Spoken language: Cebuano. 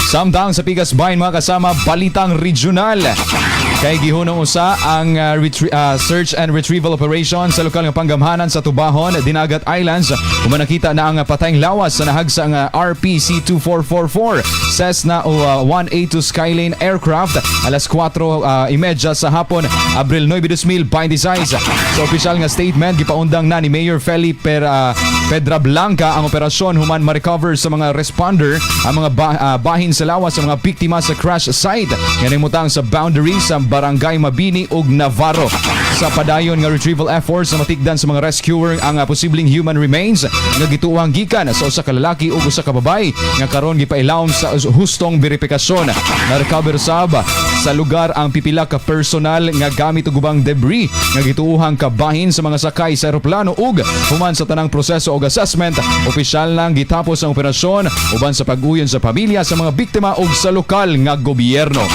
Samtang sa Pikas Bayan, mga kasama, balitang regional. Kay gihunong usa ang search and retrieval operation sa lokal nga panggamhanan sa Tubahon, Dinagat Islands. Human nakita na ang patayng lawas sa nahagsa nga RPC 2444 Cessna 182 Skylane aircraft alas 4:30 sa hapon, Abril 9, 2026. Sa opisyal nga statement, gipaundang na ni Mayor Feli Pedrablanca ang operasyon human ma-recover sa mga responder ang mga bahin sa lawas sa mga biktima sa crash site nga nahimutang sa boundary sa Barangay Mabini ug Navarro. Sa padayon nga retrieval efforts, na matikdan sa mga rescuer ang posibleng human remains nga gituohang gikan sa usa ka lalaki ug usa ka babaye nga karon gipailawom sa hustong verifikasyon. Na-recover sab sa lugar ang pipila ka personal nga gamit ug ubang debris nga gituohang kabahin sa mga sakay sa eroplano, ug human sa tanang proseso og assessment, opisyal nang gitapos ang operasyon uban sa pag-uyon sa pamilya sa mga biktima ug sa lokal nga gobyerno.